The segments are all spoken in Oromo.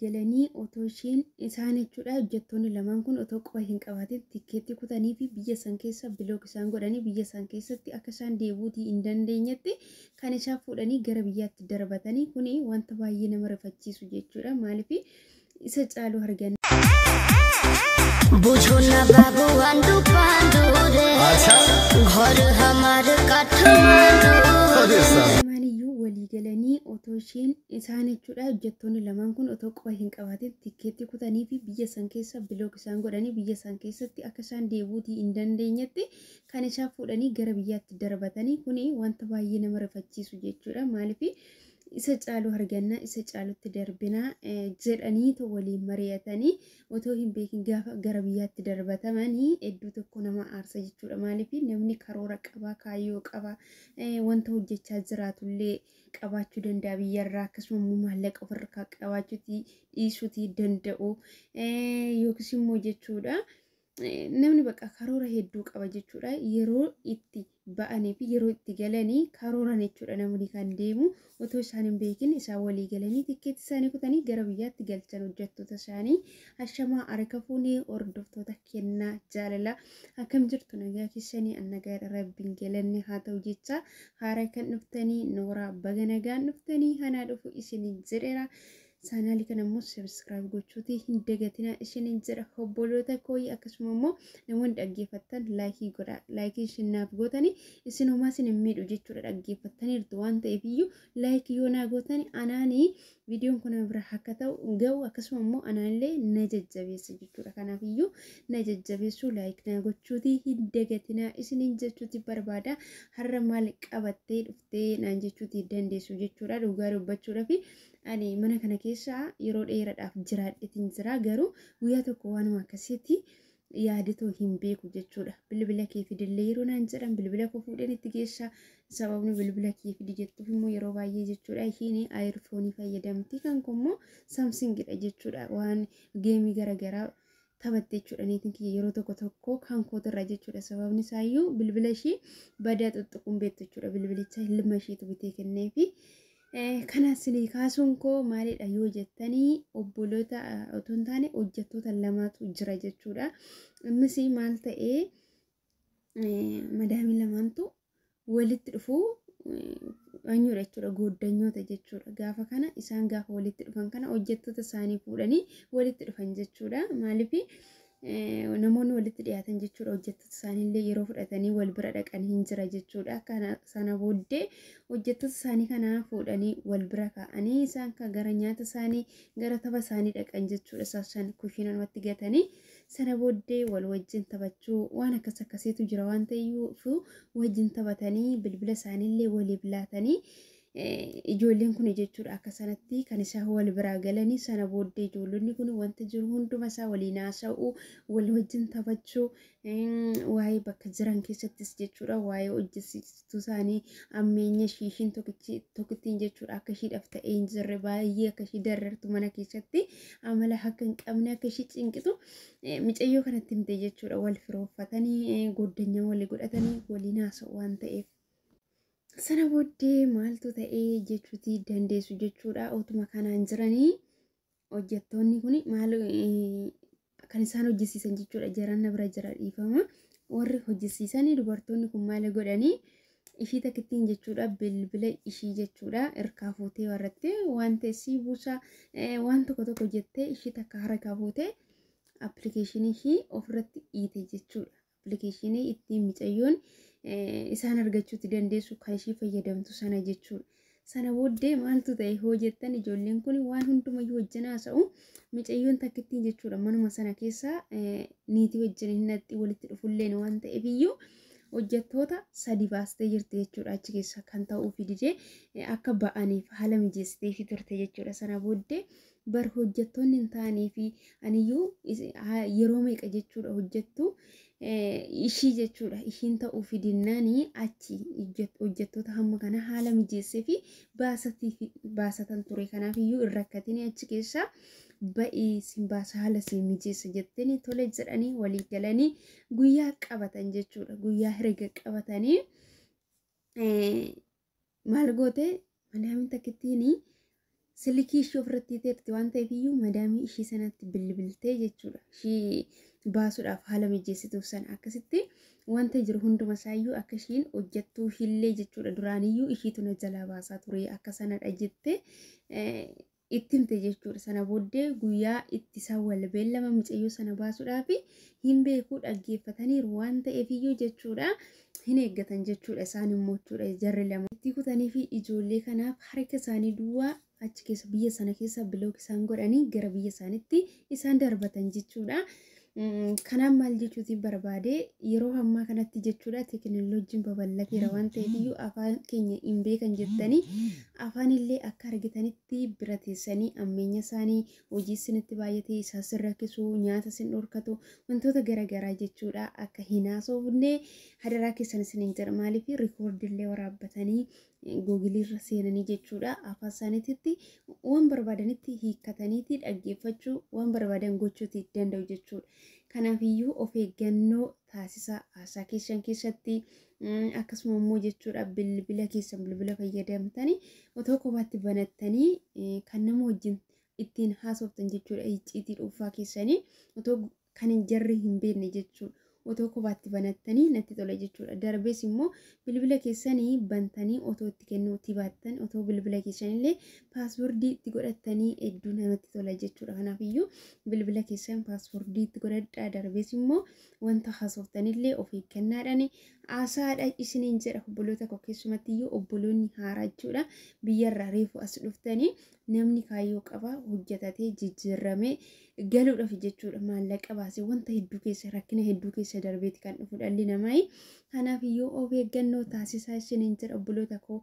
Galanii otoo isheen isaan jechuudha, hojjettoonni lamaan kun otoo quba hin qabaatin tikkeetti kutanii fi biyya san keessa block isaan godhanii, biyya san keessatti akka isaan deebuutii hin dandeenyetti kan isaan fuudhanii gara biyyaatti darbatanii. Kuni wanta baay'ee nama rifachiisu jechuudha. Maaliif isa caalu arganna. बुझो न बाबू आंडू पांडू रे, घर हमार Kathmandu. Lamaaniyyuu walii galanii otoo isheen isaan jechuudha, hojjettoonni lamaan kun otoo quba hin qabaatin tikkeetti kutanii fi biyya san keessa block isaan godhanii, biyya san keessatti akka isaan deebuutii hin dandeenyetti kan isaan fuudhanii gara biyyaatti darbatanii. Kuni wanta baay'ee nama rifachiisu jechuudha. Maaliif isa caalu arganna, isa caalutti darbinaa jedhaniitu waliin mari'atanii otoo hin beekin gaafa gara biyyaatti darbatamanii hedduu tokko nama aarsa jechuudha. Maaliif namni karoora qabaa, kaayyoo qabaa, wanta hojjechaa jiraatullee qabaachuu danda'a biyyarraa, akkasuma immoo maallaqa ofirraa qabaachuutii dhiisuutii danda'u yookiis immoo jechuudha. Namni bakka karoora hedduu qaba jechuudha. Yeroo itti ba'anii fi yeroo itti galanii karooran jechuudha namni kan deemu. Otoo isaan hin beekin isaan walii galanii tikkeetti isaanii kutanii gara biyyaatti galchan hojjettoota isaanii. Ashamaa, harka fuunee hordoftoota kennaa jaalalaa, akkam jirtu? Nagaa keessanii? Nagaadha, rabbiin galanni haa ta'u jecha. Haaraa kan dhuftanii nooraa, baga nagaan dhuftanii, hanaa dhufu isin jedheera. Chaanaalii kana immoo subscribe gochuutii hin dagatinaa isiniin jedha, obboloota kooyi. Akkasuma immoo namoonni dhaggeeffattan like godha. Like isin naaf gootanii isin homaa isin hin miidhu jechuudha. Dhaggeeffattaniirtu waan ta'eef iyyuu like yoo naa gootani anaanii viidiyoon kun bira akka ta'u ga'u, akkasuma immoo anaanillee na jajjabeessa jechuudha. Kanaaf iyyuu na jajjabeessuu like naa gochuutii hin dagatinaa isiniin jechuuti barbaada. Har'a maal qabattee dhuftee naan jechuutii dandeessu jechuudha. Dhugaa dubbachuudhaaf ani mana kana keessa yeroo dheeraadhaaf jiraadheetiin jira, garuu guyyaa tokko waanuma akkasiitti yaaditoo hin beeku jechuudha. Bilbila kee fidillee yeroo naan jedhan bilbila koo fuudheen itti geessa. Sababni bilbila kee fidi jettuuf immoo yeroo baay'ee jechuudha, ishiin iPhone fayyadamti, kan kun immoo Samsungidha jechuudha. Waan game garaagaraa taphatte jechuudha niitiin kiyya yeroo tokko tokko kan kootirra jechuudha. Sababni isaayyuu bilbila ishii badaa xuxuquun beektu jechuudha. Bilbilicha ilma ishiitu bitee kenneefi. Kana isinii kaasuun koo maalidha yoo jettanii, obboloota otoo hin taane hojjettoota lamaatu jira jechuudha. Innis maal ta'ee, madaamii lamaantu walitti dhufuu eenyudha jechuudha, gooddanyoota jechuudha. Gaafa kana isaan gaafa walitti dhufan kana hojjettoota isaanii fuudhanii walitti dhufan jechuudha. Maaliif namoonni walitti dhiyaatan jechuudha, hojjettoota isaaniillee yeroo fudhatanii wal bira dhaqanii hin jira jechuudha. Kana sana booddee hojjettoota isaanii kana fuudhanii wal bira kaa'anii isaan kan gara nyaata isaanii, gara tapha isaanii dhaqan jechuudha. Isaan kushiinamatti gatanii sana booddee wal wajjin taphachuu waan akkas akkasiitu jira waan ta'eef, wajjin taphatanii bilbila isaaniillee waliif laatanii ijoolleen kun jechuudha. Akka sanatti kan isaan wal biraa galanii sana booddee ijoollonni kun wanta jiru hunduma isaa waliin haasa'uu, wal wajjin taphachuu, waa'ee bakka jiran keessattis jechuudha, waa'ee hojjechiistuu isaanii, ammeenya ishii, ishiin tokkittiin jechuudha akka ishiidhaaf ta'ee hin jirre, baay'ee akka ishii darartu, mana keessatti amala akka hin qabne, akka ishii cinqitu micayyoo kanatti himte jechuudha. Wal firooffatanii goddanya walii godhatanii waliin haasa'u waan ta'eef. Sana booddee maaltu ta'ee jechuutii dandeessu jechuudha. Otuma kanaan jiranii hojjettoonni kun maal kan isaan hojjesiisan jechuudha. Jaranna bira jira, dhiifama. Warri hojjesiisan dubartoonni kun maal godhanii, ishii takkittiin jechuudha bilbila ishii jechuudha hirkaa fuutee warratti waan ta'e sii buusaa waan tokko tokko jettee ishii takka harkaa fuutee appilikeeshinii ishii ofirratti hiite jechuudha. Appilikeeshinii ittiin micayyoon isaan argachuutti dandeessu kan ishii fayyadamtu sana jechuudha. Sana booddee maaltu ta'e hoo jettan, ijoolleen kun waan hundumayyuu wajjin haasa'u. Micayyoon takkittiin jechuudha manuma sana keessa niitii wajjin hin naqxi, walitti dhufulleen waan ta'eef iyyuu hojjettoota sadi baastee jirti jechuudha. Achi keessa kan ta'uufi didee akka ba'aniif haala mijeessiteefi turte jechuudha. Sana booddee bar hojjettoonni hin taanee fi aniyyuu yeroo meeqa jechuudha hojjettu ishii jechuudha, ishiin ta'uufi dinnaanii achi hojjettoota hamma kana haala mijeessee fi baasatan ture, kanaaf iyyuu hin rakkatin, achi keessa ba'ii sin baasa, haala sin mijeessa jettanii tole jedhanii walii galanii guyyaa qabatan jechuudha. Guyyaa herega qabatanii maal goote madaamin takkittiin Silkii ishee ofirratti teerti waan ta'eef iyyuu madaamii ishee sanatti bilbiltee jechuudha. Ishee baasuudhaaf haala mijeessituuf sana akkasitti wanta jiru hunduma isaayyuu akka ishiin hojjettuu ishiillee jechuudha. Duraaniyyuu ishiitu na jalaa baasaa ture akka sanadha jettee itti himte jechuudha. Sana booddee guyyaa itti isaan wal beellama mucayyoo sana baasuudhaaf hin beekuu dhaggeeffataniiru waan ta'eef iyyuu jechuudha. Hin eeggatan jechuudha isaan immoo jechuudha jarri lama. Itti kutanii fi ijoollee kanaaf harka isaanii duwwaa achi keessa biyya sana keessa bilook isaan godhanii gara biyya isaaniitti isaan darbatan jechuudha. Kanaaf maal jechuutiin barbaade yeroo ammaa kanatti jechuudha teekinooloojiin babal'ateera waan ta'eef iyyuu afaan keenya hin beekan jettanii afaan illee akka argitanitti bira teessanii ammeenya isaanii hojii isinitti baay'atee isaan sin rakkisu nyaata sin dhorkatu wantoota garaagaraa jechuudha akka hin haasofne hadaraa keessan isiniin jedha maaliif rikoordillee waraabbatanii googiliirra seenanii jechuudha afaan isaaniitti waan barbaadanitti hiikkataniiti dhaggeeffachuu waan barbaadan gochuuti danda'u jechuudha. Kanaafiyyuu of eeggannoo taasisaa haasaa keessan keessatti akkasuma immoo jechuudha bilbila keessan bilbila fayyadamtanii otoo kophaatti banattanii kan nama wajjin ittiin haasoftan jechuudha icciitii dhuunfaa keessanii otoo kan hin jarri hin beekne jechuudha. Otoo kophaatti banattanii natti tola jechuudha. Darbees immoo bilbila keessanii bantanii otoo itti kennuu itti baattan otoo bilbila keessanillee paaswordii itti godhattanii hedduu namatti tola jechuudha. Kanaafiyyuu bilbila keessan paaswordii itti godhadhaa. Darbees immoo wanta haasoftanillee of eeggannaadhaan haasaadha isiniin jedha obboloota koo keessumattiyyuu obboloonni haaraa jechuudha. Biyyarraa reefu as dhuftanii namni kaayyoo qaba hojjetatee jijjiiramee galuudhaaf jechuudha. Maallaqa baasee wanta hedduu keessa rakkina hedduu keessa darbeeti kan dhufu dhalli namaa. Kanaaf iyyuu of eeggannoo taasisaa isiniin jedha obboloota koo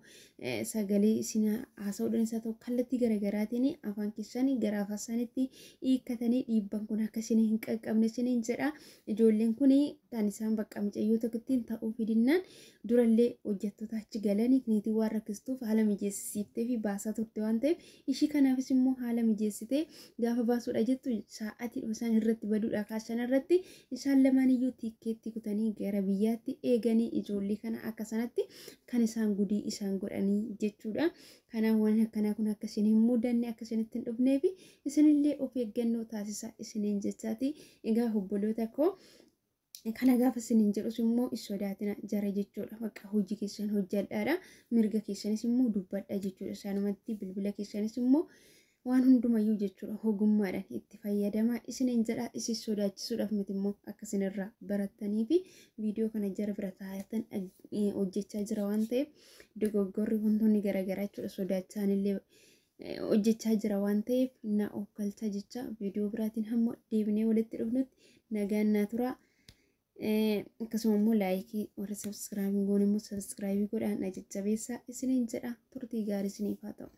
sagalee isin haasa'uudhaan isa ta'u kallattii garaagaraatiin afaan keessanii gara afaan isaaniitti hiikkatanii dhiibban kun akka isin hin qaqqabne isiniin jedha. Ijoolleen kun kan isaan bakka mucayyoo tokkottiin ta'uu fidinnaan durallee hojjettoota achi galanii niitii waan rakkistuuf haala mijeessisiiftee fi baasaa turte waan ta'eef ishii kanaafis immoo haala mijeessitee gaafa baasuudha jettu sa'aatii isaan irratti baduudha kaasan irratti isaan lamaan iyyuu tikkeetti kutanii gara biyyaatti eeganii ijoollee kana akka sanatti kan isaan gudii isaan godhanii jechuudha. Kanaaf waan akkanaa kun akka isin hin mudanne akka isinitti hin dhufnee fi isinillee of eeggannoo taasisaa isiniin jechaati. Egaa obboloota koo kana gaafa isiniin jedhus immoo hin sodaatina jara jechuudha. Bakka hojii keessan hojjedhaadha. Mirga keessanis immoo dubbadha jechuudha. Isaanumatti bilbila keessanis immoo waan hundumayyuu jechuudha ogummaadhaan itti fayyadamaa isiniin jedha. Isin sodaachisuudhaaf miti immoo akka isinirraa barattanii fi viidiyoo kana jara bira taa'atan hojjechaa jira waan ta'eef dogoggorri wantoonni garaagaraa jechuudha sodaachisaan hojjechaa jira waan ta'eef na okkalcha jecha viidiyoo biraatiin hamma deebinee walitti dhufnutti nagaan naa turaa. Akkasuma immoo laayikii warra sabskiraabii goone immoo sabskiraabii godhaan na jajjabeessaa isiniin jedha. Turtii gaarii isiniif haa ta'u.